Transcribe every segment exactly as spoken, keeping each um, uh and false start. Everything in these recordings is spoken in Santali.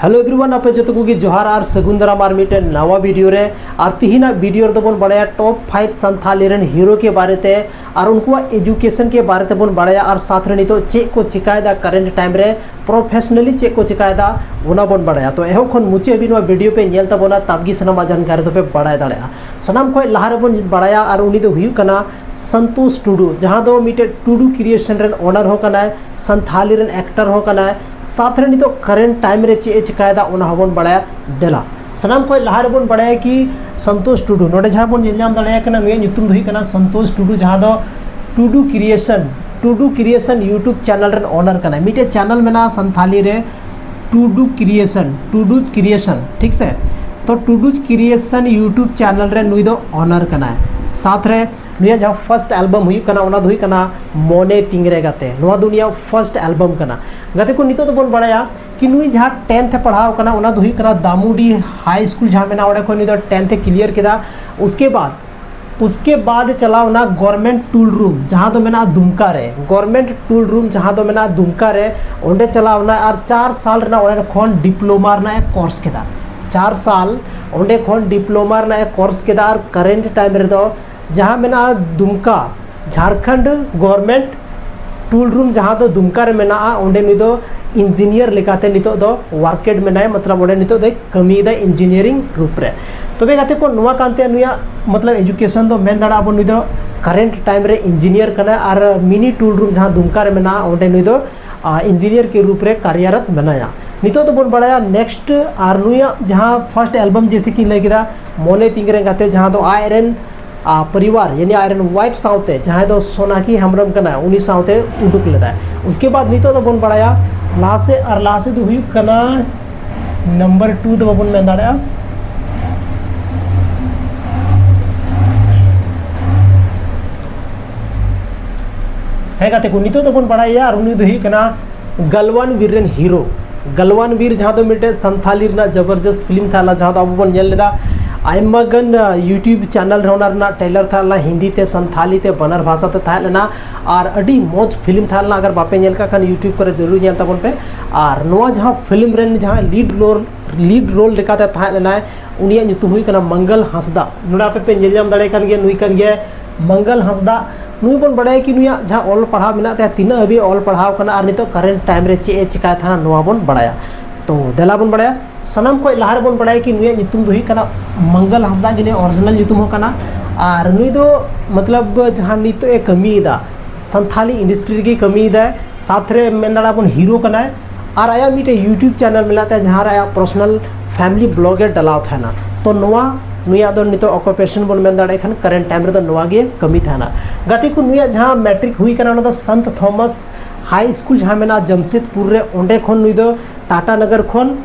Hello everyone, ᱟᱯᱮ ᱡᱚᱛᱚ ᱠᱚᱜᱮ ᱡᱚᱦᱟᱨ ᱟᱨ ᱥᱟᱹᱜᱩᱱ ᱫᱟᱨᱟᱢ ᱟᱨ ᱢᱤᱫᱴᱮᱱ ᱱᱟᱣᱟ ᱵᱷᱤᱰᱤᱭᱳ ᱨᱮ᱾ ᱟᱨ ᱛᱤᱦᱤᱧᱟᱜ ᱵᱷᱤᱰᱤᱭᱳ ᱨᱮᱫᱚ ᱵᱚᱱ ᱵᱟᱲᱟᱭᱟ ᱴᱚᱯ ᱯᱷᱟᱭᱤᱵᱷ ᱥᱟᱱᱛᱷᱟᱞᱤ ᱨᱮᱱ ᱦᱤᱨᱳ ᱠᱮ ᱵᱟᱨᱮ ᱛᱮ ᱟᱨ ᱩᱱᱠᱩᱣᱟᱜ ᱮᱡᱩᱠᱮᱥᱚᱱ ᱠᱮ ᱵᱟᱨᱮ ᱛᱮᱵᱚᱱ ᱵᱟᱲᱟᱭᱟ ᱟᱨ ᱥᱟᱛ ᱨᱮ ᱱᱤᱛᱚᱜ ᱪᱮᱫ ᱠᱚ ᱪᱤᱠᱟᱭᱮᱫᱟ ᱠᱟᱨᱮᱱᱴ ᱴᱟᱭᱤᱢ ᱨᱮ, ᱯᱨᱚᱯᱷᱮᱥᱚᱱᱟᱞᱤ ᱪᱮᱫ ᱠᱚ ᱪᱤᱠᱟᱭᱮᱫᱟ, ᱚᱱᱟ ᱵᱚᱱ ᱵᱟᱲᱟᱭᱟ᱾ ᱛᱚ ᱮᱦᱚᱵ ᱠᱷᱚᱱ ᱢᱩᱪᱟᱹᱫ ᱦᱟᱹᱵᱤᱡ ᱱᱚᱣᱟ ᱵᱷᱤᱰᱤᱭᱳ ᱯᱮ ᱧᱮᱞ ᱛᱟᱵᱚᱱᱟ, ᱛᱟᱵᱜᱮ ᱥᱟᱱᱟᱢᱟᱜ ᱡᱟᱱᱠᱟᱨᱤ ᱫᱚᱯᱮ ᱵᱟᱲᱟᱭ ᱫᱟᱲᱮᱭᱟᱜᱼᱟ᱾ ᱥᱟᱱᱟᱢ ᱠᱷᱚᱱ ᱞᱟᱦᱟ ᱨᱮᱵᱚᱱ ᱵᱟᱲᱟᱭᱟ ᱟᱨ ᱩᱱᱤ ᱫᱚ ᱦᱩᱭᱩᱜ ᱠᱟᱱᱟ ᱥᱚᱱᱛᱳᱥ ᱴᱩᱰᱩ, ᱡᱟᱦᱟᱸ ᱫᱚ ᱢᱤᱫᱴᱮᱡ ᱴᱩᱰᱩ ᱠᱨᱤᱭᱮᱥᱚᱱ ᱨᱮᱱ ᱳᱱᱟᱨ ᱦᱚᱸ ᱠᱟᱱᱟᱭ, ᱥᱟᱱᱛᱷᱟᱞᱤ ᱨᱮᱱ ᱮᱠᱴᱟᱨ ᱦᱚᱸ ᱠᱟᱱᱟᱭ, ᱥᱟᱛ ᱨᱮ ᱱᱤᱛᱚᱜ ᱠᱟᱨᱮᱱᱴ ᱴᱟᱭᱤᱢ ᱨᱮ ᱪᱮᱫ ᱮ ᱪᱤᱠᱟᱭᱮᱫᱟ ᱚᱱᱟ ᱦᱚᱸᱵᱚᱱ ᱵᱟᱲᱟᱭᱟ᱾ ᱫᱮᱞᱟ, ᱥᱟᱱᱟᱢ ᱠᱷᱚᱱ ᱞᱟᱦᱟ ᱨᱮᱵᱚᱱ ᱵᱟᱲᱟᱭᱟ ᱠᱤ ᱥᱚᱱᱛᱳᱥ ᱴᱩᱰᱩ, ᱱᱚᱰᱮ ᱡᱟᱦᱟᱸ ᱵᱚᱱ ᱧᱮᱞ ᱧᱟᱢ ᱫᱟᱲᱮᱭᱟᱜ ᱠᱟᱱᱟ, ᱱᱩᱭᱟᱜ ᱧᱩᱛᱩᱢ ᱫᱚ ᱦᱩᱭᱩᱜ ᱠᱟᱱᱟ ᱥᱚᱱᱛᱳᱥ ᱴᱩᱰᱩ, ᱡᱟᱦᱟᱸ ᱫᱚ ᱴᱩᱰᱩ ᱠᱨᱤᱭᱮᱥᱚᱱ, ᱴᱩᱰᱩ ᱠᱨᱤᱭᱮᱥᱚᱱ YouTube ᱪᱮᱱᱮᱞ ᱨᱮᱱ ᱳᱱᱟᱨ ᱠᱟᱱᱟᱭ᱾ ᱢᱤᱫᱴᱮᱡ ᱪᱮᱱᱮᱞ ᱢᱮᱱᱟᱜᱼᱟ ᱥᱟᱱᱛᱷᱟᱞᱤ ᱨᱮ, ᱴᱩᱰᱩ ᱠᱨᱤᱭᱮᱥᱚᱱ, ᱴᱩᱰᱩᱡᱽ ᱠᱨᱤᱭᱮᱥᱚᱱ, ᱴᱷᱤᱠ ᱥᱮ? ᱛᱚ ᱴᱩᱰᱩᱡᱽ ᱠᱨᱤᱭᱮᱥᱚᱱ YouTube ᱪᱮᱱᱮᱞ ᱨᱮ ᱱᱩᱭ ᱫᱚ ᱳᱱᱟᱨ ᱠᱟᱱᱟᱭ᱾ ᱥᱟᱛ ᱨᱮ ᱱᱩᱭᱟᱜ ᱡᱟᱦᱟᱸ ᱯᱷᱟᱨᱥᱴ ᱮᱞᱵᱟᱢ ᱦᱩᱭᱩᱜ ᱠᱟᱱᱟ, ᱚᱱᱟ ᱫᱚ ᱦᱩᱭᱩᱜ ᱠᱟᱱᱟ ᱢᱚᱱᱮ ᱛᱤᱝᱨᱮ ᱜᱟᱛᱮ᱾ ᱱᱚᱣᱟ ᱫᱚ ᱩᱱᱤᱭᱟᱜ ᱯᱷᱟᱨᱥᱴ ᱮᱞᱵᱟᱢ ᱠᱟᱱᱟ᱾ ᱜᱟᱛᱮ ᱠᱚ, ᱱᱤᱛᱚᱜ ᱫᱚᱵᱚᱱ ᱵᱟᱲᱟᱭᱟ ᱠᱤ ᱱᱩᱭ ᱡᱟᱦᱟᱸ ᱴᱮᱱᱛᱷ ᱮ ᱯᱟᱲᱦᱟᱣ ᱠᱟᱱᱟ, ᱚᱱᱟ ᱫᱚ ᱦᱩᱭᱩᱜ ᱠᱟᱱᱟ ᱫᱟᱢᱩᱰᱤ ᱦᱟᱭ ᱥᱠᱩᱞ ᱡᱟᱦᱟᱸ ᱢᱮᱱᱟᱜᱼᱟ, ᱚᱸᱰᱮ ᱠᱷᱚᱱ ᱱᱩᱭ ᱫᱚ ᱴᱮᱱᱛᱷ ᱮ ᱠᱞᱤᱭᱟᱨ ᱠᱮᱫᱟ᱾ ᱩᱥᱠᱮ ᱵᱟᱫ, ᱩᱥᱠᱮ ᱵᱟᱫ ᱮ ᱪᱟᱞᱟᱣ ᱮᱱᱟ ᱜᱚᱨᱢᱮᱱᱴ ᱴᱩᱞ ᱨᱩᱢ, ᱡᱟᱦᱟᱸ ᱫᱚ ᱢᱮᱱᱟᱜᱼᱟ ᱫᱩᱢᱠᱟ ᱨᱮ᱾ ᱜᱚᱨᱢᱮᱱᱴ ᱴᱩᱞ ᱨᱩᱢ ᱡᱟᱦᱟᱸ ᱫᱚ ᱢᱮᱱᱟᱜᱼᱟ ᱫᱩᱢᱠᱟ ᱨᱮ, ᱚᱸᱰᱮ ᱪᱟᱞᱟᱣ ᱮᱱᱟ ᱟᱨ ᱪᱟᱨ ᱥᱟᱞ ᱨᱮᱱᱟᱜ ᱚᱸᱰᱮ ᱠᱷᱚᱱ ᱰᱤᱯᱞᱳᱢᱟ ᱨᱮᱱᱟᱜ ᱮ ᱠᱳᱨᱥ ᱠᱮᱫᱟ᱾ ᱪᱟᱨ ᱥᱟᱞ ᱚᱸᱰᱮ ᱠᱷᱚᱱ ᱰᱤᱯᱞᱳᱢᱟ ᱨᱮᱱᱟᱜ ᱮ ᱠᱳᱨᱥ ᱠᱮᱫᱟ ᱟᱨ ᱠᱟᱨᱮᱱᱴ ᱴᱟᱭᱤᱢ ᱨᱮᱫᱚ ᱡᱟᱦᱟᱸ ᱢᱮᱱᱟᱜᱼᱟ ᱫᱩᱢᱠᱟ, ᱡᱷᱟᱲᱠᱷᱚᱸᱰ ᱜᱚᱨᱢᱮᱱᱴ ᱴᱩᱞ ᱨᱩᱢ ᱡᱟᱦᱟᱸ ᱫᱚ ᱫᱩᱢᱠᱟ ᱨᱮ ᱢᱮᱱᱟᱜᱼᱟ, ᱚᱸᱰᱮ ᱱᱩᱭ ᱫᱚ ᱤᱧᱡᱤᱱᱤᱭᱟᱨ ᱞᱮᱠᱟᱛᱮ ᱱᱤᱛᱚᱜ ᱫᱚ ᱣᱟᱨᱠᱮᱰ ᱢᱮᱱᱟᱭᱟ, ᱢᱚᱛᱞᱚᱵ ᱚᱸᱰᱮ ᱱᱤᱛᱚᱜ ᱫᱚᱭ ᱠᱟᱹᱢᱤᱭᱮᱫᱟ ᱤᱧᱡᱤᱱᱤᱭᱟᱨᱤᱝ ᱨᱩᱯ ᱨᱮ᱾ ᱛᱚᱵᱮ ᱜᱟᱛᱮ ᱠᱚ, ᱱᱚᱣᱟ ᱠᱟᱱᱛᱮ ᱱᱩᱭᱟᱜ ᱢᱚᱛᱞᱚᱵ ᱮᱡᱩᱠᱮᱥᱚᱱ ᱫᱚ ᱢᱮᱱ ᱫᱟᱲᱮᱭᱟᱜᱼᱟ ᱵᱚᱱ ᱱᱩᱭ ᱫᱚ ᱠᱟᱨᱮᱱᱴ ᱴᱟᱭᱤᱢ ᱨᱮ ᱤᱧᱡᱤᱱᱤᱭᱟᱨ ᱠᱟᱱᱟᱭ ᱟᱨ ᱢᱤᱱᱤ ᱴᱩᱞ ᱨᱩᱢ ᱡᱟᱦᱟᱸ ᱫᱩᱢᱠᱟ ᱨᱮ ᱢᱮᱱᱟᱜᱼᱟ, ᱚᱸᱰᱮ ᱱᱩᱭ ᱫᱚ ᱤᱧᱡᱤᱱᱤᱭᱟᱨ ᱠᱮ ᱨᱩᱯ ᱨᱮ ᱠᱟᱨᱭᱟᱨᱚᱛ ᱢᱮᱱᱟᱭᱟ᱾ ᱱᱤᱛᱚᱜ ᱫᱚᱵᱚᱱ ᱵᱟᱲᱟᱭᱟ ᱱᱮᱠᱥᱴ, ᱟᱨ ᱱᱩᱭᱟᱜ ᱡᱟᱦᱟᱸ ᱯᱷᱟᱨᱥᱴ ᱮᱞᱵᱟᱢ ᱡᱮᱭᱥᱮ ᱠᱤ ᱞᱟᱹᱭ ᱠᱮᱫᱟ ᱢᱚᱱᱮ ᱛᱤᱝᱨᱮ ᱜᱟᱛᱮ, ᱡᱟᱦᱟᱸ ᱫᱚ ᱟᱡᱨᱮᱱ ᱟᱨ ᱯᱚᱨᱤᱵᱟᱨ ᱭᱟᱱᱤ ᱟᱡᱨᱮᱱ ᱣᱟᱭᱤᱯ ᱥᱟᱶᱛᱮ, ᱡᱟᱦᱟᱸᱭ ᱫᱚ ᱥᱳᱱᱟᱠᱤ ᱦᱮᱢᱵᱨᱚᱢ ᱠᱟᱱᱟᱭ, ᱩᱱᱤ ᱥᱟᱶᱛᱮ ᱩᱰᱩᱠ ᱞᱮᱫᱟᱭ᱾ ᱩᱥᱠᱮ ᱵᱟᱫ ᱱᱤᱛᱚᱜ ᱫᱚᱵᱚᱱ ᱵᱟᱲᱟᱭᱟ ᱞᱟᱦᱟ ᱥᱮᱫ, ᱟᱨ ᱞᱟᱦᱟ ᱥᱮᱫ ᱫᱚ ᱦᱩᱭᱩᱜ ᱠᱟᱱᱟ ᱱᱟᱢᱵᱟᱨ ᱴᱩ ᱫᱚ ᱵᱟᱵᱚᱱ ᱢᱮᱱ ᱫᱟᱲᱮᱭᱟᱜᱼᱟ᱾ ᱦᱮᱸ ᱜᱟᱛᱮ ᱠᱚ, ᱱᱤᱛᱚᱜ ᱫᱚᱵᱚᱱ ᱵᱟᱲᱟᱭᱟ ᱟᱨ ᱩᱱᱤ ᱫᱚ ᱦᱩᱭᱩᱜ ᱠᱟᱱᱟ ᱜᱟᱞᱣᱟᱱ ᱵᱤᱨ ᱨᱮᱱ ᱦᱤᱨᱳ᱾ ᱜᱟᱞᱣᱟᱱ ᱵᱤᱨ ᱡᱟᱦᱟᱸ ᱫᱚ ᱢᱤᱫᱴᱮᱡ ᱥᱟᱱᱛᱷᱟᱞᱤ ᱨᱮᱱᱟᱜ ᱡᱚᱵᱚᱨᱫᱚᱥᱛ ᱯᱷᱤᱞᱢ ᱛᱟᱦᱮᱸ ᱞᱮᱱᱟ, ᱡᱟᱦᱟᱸ ᱫᱚ ᱟᱵᱚ ᱵᱚᱱ ᱧᱮᱞ ᱞᱮᱫᱟ ᱟᱭᱢᱟ ᱜᱟᱱ YouTube ᱪᱮᱱᱮᱞ ᱨᱮ ᱚᱱᱟ ᱨᱮᱱᱟᱜ ᱴᱨᱮᱞᱟᱨ ᱛᱟᱦᱮᱸ ᱞᱮᱱᱟ, ᱦᱤᱱᱫᱤ ᱛᱮ, ᱥᱟᱱᱛᱷᱟᱞᱤ ᱛᱮ, ᱵᱟᱱᱟᱨ ᱵᱷᱟᱥᱟ ᱛᱮ ᱛᱟᱦᱮᱸ ᱞᱮᱱᱟ᱾ ᱟᱨ ᱟᱹᱰᱤ ᱢᱚᱡᱽ ᱯᱷᱤᱞᱢ ᱛᱟᱦᱮᱸ ᱞᱮᱱᱟ᱾ ᱟᱜᱟᱨ ᱵᱟᱯᱮ ᱧᱮᱞ ᱠᱟᱜ ᱠᱷᱟᱱ YouTube ᱠᱚᱨᱮ ᱡᱟᱹᱨᱩᱲ ᱧᱮᱞ ᱛᱟᱵᱚᱱ ᱯᱮ᱾ ᱟᱨ ᱱᱚᱣᱟ ᱡᱟᱦᱟᱸ ᱯᱷᱤᱞᱢ ᱨᱮᱱ ᱡᱟᱦᱟᱸ ᱞᱤᱰ ᱨᱳᱞ ᱞᱤᱰ ᱨᱳᱞ ᱞᱮᱠᱟᱛᱮ ᱛᱟᱦᱮᱸ ᱞᱮᱱᱟᱭ, ᱩᱱᱤᱭᱟᱜ ᱧᱩᱛᱩᱢ ᱦᱩᱭᱩᱜ ᱠᱟᱱᱟ ᱢᱚᱝᱜᱚᱞ ᱦᱟᱸᱥᱫᱟ᱾ ᱱᱚᱰᱮ ᱟᱯᱮ ᱯᱮ ᱧᱮᱞ ᱧᱟᱢ ᱫᱟᱲᱮᱭᱟᱜ ᱠᱟᱱ ᱜᱮᱭᱟ, ᱱᱩᱭ ᱠᱟᱱ ᱜᱮᱭᱟᱭ ᱢᱚᱝᱜᱚᱞ ᱦᱟᱸᱥᱫᱟ᱾ ᱱᱩᱭ ᱵᱚᱱ ᱵᱟᱲᱟᱭᱟ ᱠᱤ ᱱᱩᱭᱟᱜ ᱡᱟᱦᱟᱸ ᱚᱞ ᱯᱟᱲᱦᱟᱣ ᱢᱮᱱᱟᱜ ᱛᱟᱭᱟ, ᱛᱤᱱᱟᱹᱜ ᱦᱟᱹᱵᱤᱡ ᱚᱞ ᱯᱟᱲᱦᱟᱣ ᱠᱟᱱᱟ ᱟᱨ ᱱᱤᱛᱚᱜ ᱠᱟᱨᱮᱱᱴ ᱴᱟᱭᱤᱢ ᱨᱮ ᱪᱮᱫ ᱮ ᱪᱮᱠᱟᱭ ᱛᱟᱦᱮᱱᱟ, ᱱᱚᱣᱟ ᱵᱚᱱ ᱵᱟᱲᱟᱭᱟ᱾ ᱛᱚ ᱫᱮᱞᱟ ᱵᱚᱱ ᱵᱟᱲᱟᱭᱟ᱾ ᱥᱟᱱᱟᱢ ᱠᱷᱚᱱ ᱞᱟᱦᱟ ᱨᱮᱵᱚᱱ ᱵᱟᱲᱟᱭᱟ ᱠᱤ ᱱᱩᱭᱟᱜ ᱧᱩᱛᱩᱢ ᱫᱚ ᱦᱩᱭᱩᱜ ᱠᱟᱱᱟ ᱢᱚᱝᱜᱚᱞ ᱦᱟᱸᱥᱫᱟ ᱜᱮ, ᱱᱩᱭᱟᱜ ᱚᱨᱤᱡᱤᱱᱟᱞ ᱧᱩᱛᱩᱢ ᱦᱚᱸ ᱠᱟᱱᱟ᱾ ᱟᱨ ᱱᱩᱭ ᱫᱚ ᱢᱚᱛᱞᱚᱵ ᱡᱟᱦᱟᱸ ᱱᱤᱛᱚᱜ ᱮ ᱠᱟᱹᱢᱤᱭᱮᱫᱟ, ᱥᱟᱱᱛᱷᱟᱞᱤ ᱤᱱᱰᱟᱥᱴᱨᱤ ᱨᱮᱜᱮ ᱠᱟᱹᱢᱤᱭᱮᱫᱟᱭ, ᱥᱟᱛ ᱨᱮ ᱢᱮᱱ ᱫᱟᱲᱮᱭᱟᱜᱼᱟ ᱵᱚᱱ ᱦᱤᱨᱳ ᱠᱟᱱᱟᱭ᱾ ᱟᱨ ᱟᱭᱟᱜ ᱢᱤᱫᱴᱮᱱ YouTube ᱪᱮᱱᱮᱞ ᱢᱮᱱᱟᱜ ᱛᱟᱭᱟ, ᱡᱟᱦᱟᱸ ᱨᱮ ᱟᱭᱟᱜ ᱯᱟᱨᱥᱚᱱᱟᱞ ᱯᱷᱮᱢᱤᱞᱤ ᱵᱞᱚᱜ ᱮ ᱰᱟᱞᱟᱣ ᱛᱟᱦᱮᱱᱟ᱾ ᱛᱚ ᱱᱚᱣᱟ ᱱᱩᱭᱟᱜ ᱫᱚ ᱱᱤᱛᱚᱜ ᱚᱠᱩᱯᱮᱥᱚᱱ ᱵᱚᱱ ᱢᱮᱱ ᱫᱟᱲᱮᱭᱟᱜ ᱠᱷᱟᱱ ᱠᱟᱨᱮᱱᱴ ᱴᱟᱭᱤᱢ ᱨᱮᱫᱚ ᱱᱚᱣᱟ ᱜᱮ ᱠᱟᱹᱢᱤ ᱛᱟᱦᱮᱱᱟ᱾ ᱜᱟᱛᱮ ᱠᱚ, ᱱᱩᱭᱟᱜ ᱡᱟᱦᱟᱸ ᱢᱮᱴᱨᱤᱠ ᱦᱩᱭ ᱠᱟᱱᱟ, ᱚᱱᱟ ᱫᱚ ᱥᱟᱱᱛ ᱛᱷᱚᱢᱟᱥ ᱦᱟᱭ ᱥᱠᱩᱞ ᱡᱟᱦᱟᱸ ᱢᱮᱱᱟᱜᱼᱟ ᱡᱟᱢᱥᱮᱫᱽᱯᱩᱨ ᱨᱮ, ᱚᱸᱰᱮ ᱠᱷᱚᱱ ᱱᱩᱭ ᱫᱚ ᱴᱟᱴᱟ ᱱᱚᱜᱚᱨ ᱠᱷᱚᱱ,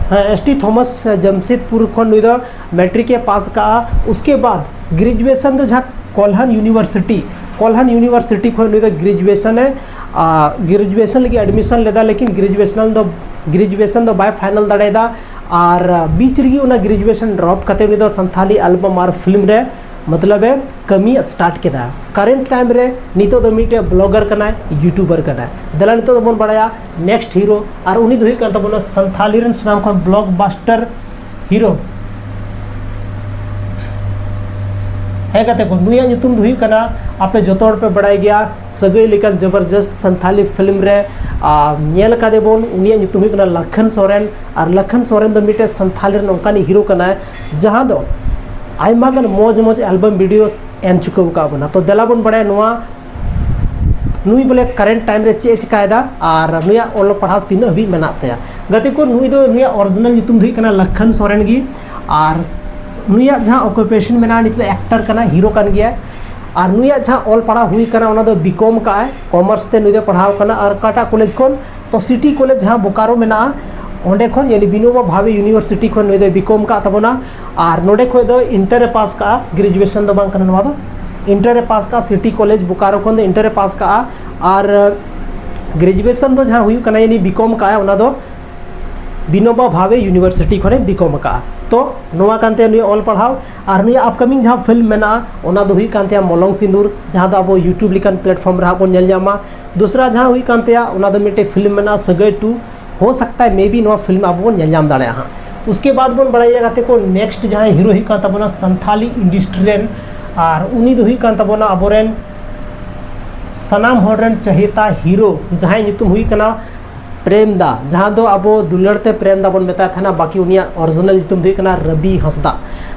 ᱦᱮᱸ, ᱮᱥ ᱴᱤ ᱛᱷᱚᱢᱟᱥ ᱡᱟᱢᱥᱮᱫᱽᱯᱩᱨ ᱠᱷᱚᱱ ᱱᱩᱭ ᱫᱚ ᱢᱮᱴᱨᱤᱠ ᱮ ᱯᱟᱥ ᱟᱠᱟᱫᱼᱟ᱾ ᱩᱥᱠᱮ ᱵᱟᱫ ᱜᱨᱮᱡᱩᱭᱮᱥᱚᱱ ᱫᱚ ᱡᱟᱦᱟᱸ ᱠᱚᱞᱦᱟᱱ ᱤᱭᱩᱱᱤᱵᱷᱟᱨᱥᱤᱴᱤ, ᱠᱚᱞᱦᱟᱱ ᱤᱭᱩᱱᱤᱵᱷᱟᱨᱥᱤᱴᱤ ᱠᱷᱚᱱ ᱱᱩᱭ ᱫᱚ ᱜᱨᱮᱡᱩᱭᱮᱥᱚᱱ ᱮ, ᱟ, ᱜᱨᱮᱡᱩᱭᱮᱥᱚᱱ ᱞᱟᱹᱜᱤᱫ ᱮᱰᱢᱤᱥᱚᱱ ᱞᱮᱫᱟ, ᱞᱮᱠᱤᱱ ᱜᱨᱮᱡᱩᱭᱮᱥᱚᱱ ᱫᱚ ᱜᱨᱮᱡᱩᱭᱮᱥᱚᱱ ᱫᱚ ᱵᱟᱭ ᱯᱷᱟᱭᱱᱟᱞ ᱫᱟᱲᱮᱭᱟᱫᱟ᱾ ᱟᱨ ᱵᱤᱪ ᱨᱮᱜᱮ ᱚᱱᱟ ᱜᱨᱮᱡᱩᱭᱮᱥᱚᱱ ᱰᱨᱚᱯ ᱠᱟᱛᱮ ᱩᱱᱤ ᱫᱚ ᱥᱟᱱᱛᱷᱟᱞᱤ ᱮᱞᱵᱟᱢ ᱟᱨ ᱯᱷᱤᱞᱢ ᱨᱮ ᱢᱚᱛᱞᱚᱵ ᱮ ᱠᱟᱹᱢᱤ ᱥᱴᱟᱨᱴ ᱠᱮᱫᱟ᱾ ᱠᱟᱨᱮᱱᱴ ᱴᱟᱭᱤᱢ ᱨᱮ ᱱᱤᱛᱚᱜ ᱫᱚ ᱢᱤᱫᱴᱮᱡ ᱵᱞᱚᱜᱟᱨ ᱠᱟᱱᱟᱭ, ᱭᱩᱴᱩᱵᱟᱨ ᱠᱟᱱᱟᱭ᱾ ᱫᱮᱞᱟ ᱱᱤᱛᱚᱜ ᱫᱚᱵᱚᱱ ᱵᱟᱲᱟᱭᱟ ᱱᱮᱠᱥᱴ ᱦᱤᱨᱳ, ᱟᱨ ᱩᱱᱤ ᱫᱚ ᱦᱩᱭᱩᱜ ᱠᱟᱱ ᱛᱟᱵᱚᱱᱟ ᱥᱟᱱᱛᱷᱟᱞᱤ ᱨᱮᱱ ᱥᱟᱱᱟᱢ ᱠᱷᱚᱱ ᱵᱞᱚᱠᱵᱟᱥᱴᱟᱨ ᱦᱤᱨᱳ᱾ ᱦᱮᱸ ᱜᱟᱛᱮ ᱠᱚ, ᱱᱩᱭᱟᱜ ᱧᱩᱛᱩᱢ ᱫᱚ ᱦᱩᱭᱩᱜ ᱠᱟᱱᱟ, ᱟᱯᱮ ᱡᱚᱛᱚ ᱦᱚᱲ ᱯᱮ ᱵᱟᱲᱟᱭ ᱜᱮᱭᱟ, ᱥᱟᱹᱜᱟᱹᱭ ᱞᱮᱠᱟᱱ ᱡᱚᱵᱚᱨᱡᱚᱥᱛ ᱥᱟᱱᱛᱷᱟᱞᱤ ᱯᱷᱤᱞᱢ ᱨᱮ, ᱟ, ᱧᱮᱞ ᱠᱟᱫᱮ ᱵᱚᱱ, ᱩᱱᱤᱭᱟᱜ ᱧᱩᱛᱩᱢ ᱦᱩᱭᱩᱜ ᱠᱟᱱᱟ ᱞᱟᱠᱷᱟᱱ ᱥᱚᱨᱮᱱ᱾ ᱟᱨ ᱞᱟᱠᱷᱟᱱ ᱥᱚᱨᱮᱱ ᱫᱚ ᱢᱤᱫᱴᱮᱡ ᱥᱟᱱᱛᱷᱟᱞᱤ ᱨᱮᱱ ᱚᱱᱠᱟᱱᱤᱡ ᱦᱤᱨᱳ ᱠᱟᱱᱟᱭ, ᱡᱟᱦᱟᱸ ᱫᱚ ᱟᱭᱢᱟ ᱜᱟᱱ ᱢᱚᱡᱽ ᱢᱚᱡᱽ ᱮᱞᱵᱟᱢ ᱵᱷᱤᱰᱤᱭᱳ ᱮᱢ ᱪᱩᱠᱟᱹᱣ ᱟᱠᱟᱫ ᱵᱚᱱᱟ᱾ ᱛᱚ ᱫᱮᱞᱟ ᱵᱚᱱ ᱵᱟᱲᱟᱭᱟ ᱱᱚᱣᱟ ᱱᱩᱭ ᱵᱚᱞᱮ ᱠᱟᱨᱮᱱᱴ ᱴᱟᱭᱤᱢ ᱨᱮ ᱪᱮᱫ ᱮ ᱪᱮᱠᱟᱭᱮᱫᱟ ᱟᱨ ᱱᱩᱭᱟᱜ ᱚᱞᱚᱜ ᱯᱟᱲᱦᱟᱣ ᱛᱤᱱᱟᱹᱜ ᱦᱟᱹᱵᱤᱡ ᱢᱮᱱᱟᱜ ᱛᱟᱭᱟ᱾ ᱜᱟᱛᱮ ᱠᱚ, ᱱᱩᱭ ᱫᱚ, ᱱᱩᱭᱟᱜ ᱚᱨᱤᱡᱤᱱᱟᱞ ᱧᱩᱛᱩᱢ ᱫᱚ ᱦᱩᱭᱩᱜ ᱠᱟᱱᱟ ᱞᱟᱠᱷᱟᱱ ᱥᱚᱨᱮᱱ ᱜᱮ᱾ ᱟᱨ ᱱᱩᱭᱟᱜ ᱡᱟᱦᱟᱸ ᱚᱠᱩᱯᱮᱥᱚᱱ ᱢᱮᱱᱟᱜᱼᱟ, ᱱᱤᱛᱚᱜ ᱫᱚ ᱮᱠᱴᱟᱨ ᱠᱟᱱᱟᱭ, ᱦᱤᱨᱳ ᱠᱟᱱ ᱜᱮᱭᱟᱭ᱾ ᱟᱨ ᱱᱩᱭᱟᱜ ᱡᱟᱦᱟᱸ ᱚᱞ ᱯᱟᱲᱦᱟᱣ ᱦᱩᱭ ᱠᱟᱱᱟ, ᱚᱱᱟ ᱫᱚ ᱵᱤᱠᱚᱢ ᱠᱟᱜᱼᱟᱭ, ᱠᱚᱢᱟᱨᱥ ᱛᱮ ᱱᱩᱭ ᱫᱚ ᱯᱟᱲᱦᱟᱣ ᱠᱟᱱᱟ᱾ ᱟᱨ ᱚᱠᱟᱴᱟᱜ ᱠᱚᱞᱮᱡᱽ ᱠᱷᱚᱱ? ᱛᱚ ᱥᱤᱴᱤ ᱠᱚᱞᱮᱡᱽ ᱡᱟᱦᱟᱸ ᱵᱳᱠᱟᱨᱳ ᱢᱮᱱᱟᱜᱼᱟ, ᱚᱸᱰᱮ ᱠᱷᱚᱱ, ᱭᱟᱱᱤ ᱵᱤᱱᱳᱵᱟ ᱵᱷᱟᱵᱮ ᱤᱭᱩᱱᱤᱵᱷᱟᱨᱥᱤᱴᱤ ᱠᱷᱚᱱ ᱱᱩᱭ ᱫᱚᱭ ᱵᱤᱠᱚᱢ ᱠᱟᱜ ᱛᱟᱵᱚᱱᱟ᱾ ᱟᱨ ᱱᱚᱰᱮ ᱠᱷᱚᱱ ᱫᱚ ᱤᱱᱴᱟᱨ ᱮ ᱯᱟᱥ ᱠᱟᱜᱼᱟ, ᱜᱨᱮᱡᱩᱭᱮᱥᱚᱱ ᱫᱚ ᱵᱟᱝ ᱠᱟᱱᱟ ᱱᱚᱣᱟ ᱫᱚ, ᱤᱱᱴᱟᱨ ᱮ ᱯᱟᱥ ᱠᱟᱜᱼᱟ ᱥᱤᱴᱤ ᱠᱚᱞᱮᱡᱽ ᱵᱳᱠᱟᱨᱳ ᱠᱷᱚᱱ ᱫᱚ ᱤᱱᱴᱟᱨ ᱮ ᱯᱟᱥ ᱠᱟᱜᱼᱟ᱾ ᱟᱨ ᱜᱨᱮᱡᱩᱭᱮᱥᱚᱱ ᱫᱚ ᱡᱟᱦᱟᱸ ᱦᱩᱭᱩᱜ ᱠᱟᱱᱟ, ᱭᱟᱱᱤ ᱵᱤᱠᱚᱢ ᱠᱟᱜᱼᱟᱭ, ᱚᱱᱟ ᱫᱚ ᱵᱤᱱᱳᱵᱟ ᱵᱷᱟᱵᱮ ᱤᱭᱩᱱᱤᱵᱷᱟᱨᱥᱤᱴᱤ ᱠᱷᱚᱱᱮ ᱵᱤᱠᱚᱢ ᱟᱠᱟᱫᱼᱟ᱾ ᱛᱚ ᱱᱚᱣᱟ ᱠᱟᱱ ᱛᱟᱭᱟ ᱱᱩᱭᱟᱜ ᱚᱞ ᱯᱟᱲᱦᱟᱣ᱾ ᱟᱨ ᱱᱩᱭᱟᱜ ᱟᱯᱠᱟᱢᱤᱝ ᱡᱟᱦᱟᱸ ᱯᱷᱤᱞᱢ ᱢᱮᱱᱟᱜᱼᱟ, ᱚᱱᱟ ᱫᱚ ᱦᱩᱭᱩᱜ ᱠᱟᱱ ᱛᱟᱭᱟ ᱢᱚᱞᱚᱝ ᱥᱤᱸᱫᱩᱨ, ᱡᱟᱦᱟᱸ ᱫᱚ ᱟᱵᱚ YouTube ᱞᱮᱠᱟᱱ ᱯᱞᱟᱴᱯᱷᱚᱨᱢ ᱨᱮ ᱦᱟᱸᱜ ᱵᱚᱱ ᱧᱮᱞ ᱧᱟᱢᱟ᱾ ᱫᱚᱥᱨᱟ ᱡᱟᱦᱟᱸ ᱦᱩᱭᱩᱜ ᱠᱟᱱ ᱛᱟᱭᱟ, ᱚᱱᱟ ᱫᱚ ᱢᱤᱫᱴᱮᱡ ᱯᱷᱤᱞᱢ ᱢᱮᱱᱟᱜᱼᱟ ᱥᱟᱹᱜᱟᱹᱭ ᱴᱩ, ᱦᱳ ᱥᱟᱠᱛᱟ ᱦᱟᱭ ᱢᱮ ᱵᱤ ᱱᱚᱣᱟ ᱯᱷᱤᱞᱢ ᱟᱵᱚ ᱵᱚᱱ ᱧᱮᱞ ᱧᱟᱢ ᱫᱟᱲᱮᱭᱟᱜᱼᱟ ᱦᱟᱸᱜ᱾ ᱩᱥᱠᱮ ᱵᱟᱫ ᱵᱚᱱ ᱵᱟᱲᱟᱭᱟ ᱜᱟᱛᱮ ᱠᱚ, ᱱᱮᱠᱥᱴ ᱡᱟᱦᱟᱸᱭ ᱦᱤᱨᱳ ᱦᱩᱭᱩᱜ ᱠᱟᱱ ᱛᱟᱵᱚᱱᱟ ᱥᱟᱱᱛᱷᱟᱞᱤ ᱤᱱᱰᱟᱥᱴᱨᱤ ᱨᱮᱱ, ᱟᱨ ᱩᱱᱤ ᱫᱚ ᱦᱩᱭᱩᱜ ᱠᱟᱱ ᱛᱟᱵᱚᱱᱟ ᱟᱵᱚᱨᱮᱱ ᱥᱟᱱᱟᱢ ᱦᱚᱲ ᱨᱮᱱ ᱪᱟᱹᱦᱤᱛᱟ ᱦᱤᱨᱳ, ᱡᱟᱦᱟᱸᱭ ᱧᱩᱛᱩᱢ ᱦᱩᱭᱩᱜ ᱠᱟᱱᱟ ᱯᱨᱮᱢ ᱫᱟ, ᱡᱟᱦᱟᱸ ᱫᱚ ᱟᱵᱚ ᱫᱩᱞᱟᱹᱲ ᱛᱮ ᱯᱨᱮᱢ ᱫᱟ ᱵᱚᱱ ᱢᱮᱛᱟᱭ ᱛᱟᱦᱮᱱᱟ, ᱵᱟᱹᱠᱤ ᱩᱱᱤᱭᱟᱜ ᱚᱨᱤᱡᱤᱱᱟᱞ ᱧᱩᱛᱩᱢ ᱫᱚ ᱦᱩᱭᱩᱜ ᱠᱟᱱᱟ ᱨᱚᱵᱤ ᱦᱟᱸᱥᱫᱟ᱾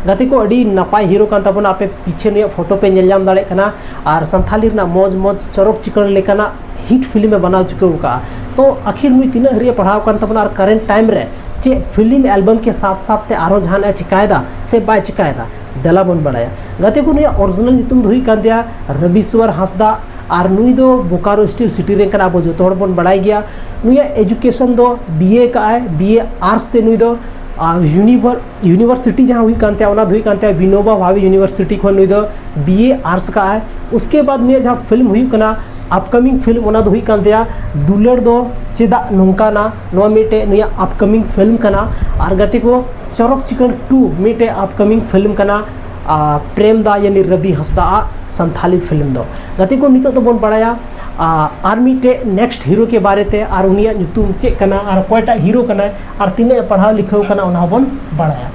ᱜᱟᱛᱮ ᱠᱚ, ᱟᱹᱰᱤ ᱱᱟᱯᱟᱭ ᱦᱤᱨᱳ ᱠᱟᱱ ᱛᱟᱵᱚᱱᱟ, ᱟᱯᱮ ᱯᱤᱪᱷᱮ ᱱᱩᱭᱟᱜ ᱯᱷᱳᱴᱳ ᱯᱮ ᱧᱮᱞ ᱧᱟᱢ ᱫᱟᱲᱮᱭᱟᱜ ᱠᱟᱱᱟ᱾ ᱟᱨ ᱥᱟᱱᱛᱷᱟᱞᱤ ᱨᱮᱱᱟᱜ ᱢᱚᱡᱽ ᱢᱚᱡᱽ ᱪᱚᱨᱚᱠ ᱪᱤᱠᱟᱹᱲ ᱞᱮᱠᱟᱱᱟᱜ ᱦᱤᱴ ᱯᱷᱤᱞᱢ ᱮ ᱵᱮᱱᱟᱣ ᱪᱩᱠᱟᱹᱣ ᱟᱠᱟᱫᱼᱟ᱾ ᱛᱚ ᱟᱹᱠᱷᱤᱨ ᱱᱩᱭ ᱛᱤᱱᱟᱹᱜ ᱦᱟᱹᱨᱤᱡ ᱮ ᱯᱟᱲᱦᱟᱣ ᱟᱠᱟᱱ ᱛᱟᱵᱚᱱᱟ ᱟᱨ ᱠᱟᱨᱮᱱᱴ ᱴᱟᱭᱤᱢ ᱨᱮ ᱪᱮᱫ ᱯᱷᱤᱞᱢ ᱮᱞᱵᱟᱢ ᱠᱮ ᱥᱟᱛᱷ ᱥᱟᱛᱷ ᱛᱮ ᱟᱨᱦᱚᱸ ᱡᱟᱦᱟᱱᱟᱜ ᱮ ᱪᱤᱠᱟᱭᱮᱫᱟ ᱥᱮ ᱵᱟᱭ ᱪᱤᱠᱟᱭᱮᱫᱟ, ᱫᱮᱞᱟ ᱵᱚᱱ ᱵᱟᱲᱟᱭᱟ᱾ ᱜᱟᱛᱮ ᱠᱚ, ᱱᱩᱭᱟᱜ ᱚᱨᱤᱡᱤᱱᱟᱞ ᱧᱩᱛᱩᱢ ᱫᱚ ᱦᱩᱭᱩᱜ ᱠᱟᱱ ᱛᱟᱭᱟ ᱨᱚᱵᱤᱥᱣᱚᱨ ᱦᱟᱸᱥᱫᱟ, ᱟᱨ ᱱᱩᱭ ᱫᱚ ᱵᱳᱠᱟᱨᱳ ᱥᱴᱤᱞ ᱥᱤᱴᱤ ᱨᱮᱱ ᱠᱟᱱᱟ, ᱟᱵᱚ ᱡᱚᱛᱚ ᱦᱚᱲ ᱵᱚᱱ ᱵᱟᱲᱟᱭ ᱜᱮᱭᱟ᱾ ᱱᱩᱭᱟᱜ ᱮᱡᱩᱠᱮᱥᱚᱱ ᱫᱚ ᱵᱤ ᱮ ᱠᱟᱜᱼᱟᱭ, ᱵᱤ ᱮ ᱟᱨᱴᱥ ᱛᱮ ᱱᱩᱭ ᱫᱚ ᱟᱨ ᱤᱭᱩᱱᱤᱵᱷᱟᱨ ᱤᱭᱩᱱᱤᱵᱷᱟᱨᱥᱤᱴᱤ ᱡᱟᱦᱟᱸ ᱦᱩᱭᱩᱜ ᱠᱟᱱ ᱛᱟᱭᱟ, ᱚᱱᱟ ᱫᱚ ᱦᱩᱭᱩᱜ ᱠᱟᱱ ᱛᱟᱭᱟ ᱵᱤᱱᱳᱵᱟ ᱵᱷᱟᱵᱮ ᱤᱭᱩᱱᱤᱵᱷᱟᱨᱥᱤᱴᱤ ᱠᱷᱚᱱ ᱱᱩᱭ ᱫᱚ ᱵᱤ ᱮ ᱟᱨᱴᱥ ᱠᱟᱜᱼᱟᱭ᱾ ᱩᱥᱠᱮ ᱵᱟᱫ ᱱᱩᱭᱟᱜ ᱡᱟᱦᱟᱸ ᱯᱷᱤᱞᱢ ᱦᱩᱭᱩᱜ ᱠᱟᱱᱟ ᱟᱯᱠᱟᱢᱤᱝ ᱯᱷᱤᱞᱢ, ᱚᱱᱟ ᱫᱚ ᱦᱩᱭᱩᱜ ᱠᱟᱱ ᱛᱟᱭᱟ ᱫᱩᱞᱟᱹᱲ ᱫᱚ ᱪᱮᱫᱟᱜ ᱱᱚᱝᱠᱟᱱᱟ, ᱱᱚᱣᱟ ᱢᱤᱫᱴᱮᱡ ᱱᱩᱭᱟᱜ ᱟᱯᱠᱟᱢᱤᱝ ᱯᱷᱤᱞᱢ ᱠᱟᱱᱟ᱾ ᱟᱨ ᱜᱟᱛᱮ ᱠᱚ, ᱪᱚᱨᱚᱠ ᱪᱤᱠᱟᱹᱲ ᱴᱩ ᱢᱤᱫᱴᱮᱡ ᱟᱯᱠᱟᱢᱤᱝ ᱯᱷᱤᱞᱢ ᱠᱟᱱᱟ, ᱟᱨ ᱯᱨᱮᱢ ᱫᱟ ᱭᱟᱱᱤ ᱨᱚᱵᱤ ᱦᱟᱸᱥᱫᱟ ᱟᱜ ᱥᱟᱱᱛᱷᱟᱞᱤ ᱯᱷᱤᱞᱢ ᱫᱚ᱾ ᱜᱟᱛᱮ ᱠᱚ, ᱱᱤᱛᱚᱜ ᱫᱚᱵᱚᱱ ᱵᱟᱲᱟᱭᱟ ᱟᱨ ᱢᱤᱫᱴᱮᱡ ᱱᱮᱠᱥᱴ ᱦᱤᱨᱳ ᱠᱮ ᱵᱟᱨᱮ ᱛᱮ, ᱟᱨ ᱩᱱᱤᱭᱟᱜ ᱧᱩᱛᱩᱢ ᱪᱮᱫ ᱠᱟᱱᱟ ᱟᱨ ᱚᱠᱚᱭᱴᱟᱜ ᱦᱤᱨᱳ ᱠᱟᱱᱟᱭ ᱟᱨ ᱛᱤᱱᱟᱹᱜ ᱮ ᱯᱟᱲᱦᱟᱣ ᱞᱤᱠᱷᱟᱹᱣ ᱠᱟᱱᱟ, ᱚᱱᱟ ᱦᱚᱸᱵᱚᱱ ᱵᱟᱲᱟᱭᱟ᱾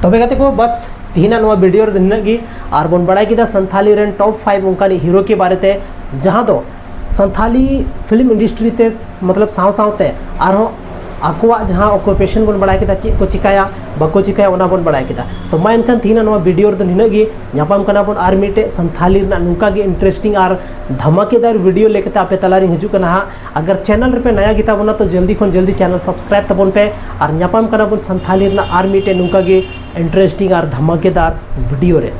ᱛᱚᱵᱮ ᱜᱟᱛᱮ ᱠᱚ, ᱵᱟᱥ ᱛᱤᱦᱤᱧᱟᱜ ᱱᱚᱣᱟ ᱵᱷᱤᱰᱤᱭᱳ ᱨᱮᱫᱚ ᱱᱤᱱᱟᱹᱜ ᱜᱮ᱾ ᱟᱨ ᱵᱚᱱ ᱵᱟᱲᱟᱭ ᱠᱮᱫᱟ ᱥᱟᱱᱛᱷᱟᱞᱤ ᱨᱮᱱ ᱴᱚᱯ ᱯᱷᱟᱭᱤᱵᱷ ᱚᱱᱠᱟᱱᱤᱡ ᱦᱤᱨᱳ ᱠᱮ ᱵᱟᱨᱮ ᱛᱮ, ᱡᱟᱦᱟᱸ ᱫᱚ ᱥᱟᱱᱛᱷᱟᱞᱤ ᱯᱷᱤᱞᱢ ᱤᱱᱰᱟᱥᱴᱨᱤ ᱛᱮ ᱢᱚᱛᱞᱚᱵ ᱥᱟᱶ ᱥᱟᱶᱛᱮ ᱟᱨᱦᱚᱸ ᱟᱠᱚᱣᱟᱜ ᱡᱟᱦᱟᱸ ᱚᱠᱩᱯᱮᱥᱚᱱ ᱵᱚᱱ ᱵᱟᱲᱟᱭ ᱠᱮᱫᱟ, ᱪᱮᱫ ᱠᱚ ᱪᱤᱠᱟᱹᱭᱟ ᱵᱟᱠᱚ ᱪᱤᱠᱟᱹᱭᱟ, ᱚᱱᱟ ᱵᱚᱱ ᱵᱟᱲᱟᱭ ᱠᱮᱫᱟ᱾ ᱛᱚ ᱢᱟ ᱮᱱᱠᱷᱟᱱ ᱛᱤᱦᱤᱧᱟᱜ ᱱᱚᱣᱟ ᱵᱷᱤᱰᱤᱭᱳ ᱨᱮᱫᱚ ᱱᱤᱱᱟᱹᱜ ᱜᱮ᱾ ᱧᱟᱯᱟᱢ ᱠᱟᱱᱟ ᱵᱚᱱ ᱟᱨ ᱢᱤᱫᱴᱮᱡ ᱥᱟᱱᱛᱷᱟᱞᱤ ᱨᱮᱱᱟᱜ ᱱᱚᱝᱠᱟ ᱜᱮ ᱤᱱᱴᱟᱨᱮᱥᱴᱤᱝ ᱟᱨ ᱫᱷᱟᱢᱟᱠᱮᱫᱟᱨ ᱵᱷᱤᱰᱤᱭᱳ ᱞᱮᱠᱟᱛᱮ ᱟᱯᱮ ᱛᱟᱞᱟᱨᱤᱧ ᱦᱤᱡᱩᱜ ᱠᱟᱱᱟ ᱦᱟᱸᱜ᱾ ᱟᱜᱟᱨ ᱪᱮᱱᱮᱞ ᱨᱮᱯᱮ ᱱᱟᱭᱟ ᱜᱮᱛᱟ ᱵᱚᱱᱟ ᱛᱚ ᱡᱚᱞᱫᱤ ᱠᱷᱚᱱ ᱡᱚᱞᱫᱤ ᱪᱮᱱᱮᱞ ᱥᱟᱵᱥᱠᱨᱟᱭᱤᱵ ᱛᱟᱵᱚᱱ ᱯᱮ᱾ ᱟᱨ ᱧᱟᱯᱟᱢ ᱠᱟᱱᱟ ᱵᱚᱱ ᱥᱟᱱᱛᱷᱟᱞᱤ ᱨᱮᱱᱟᱜ ᱟᱨ ᱢᱤᱫᱴᱮᱡ ᱱᱚᱝᱠᱟ ᱜᱮ ᱤᱱᱴᱟᱨᱮᱥᱴᱤᱝ ᱟᱨ ᱫᱷᱟᱢᱟᱠᱮᱫᱟᱨ ᱵᱷᱤᱰᱤᱭᱳ ᱨᱮ᱾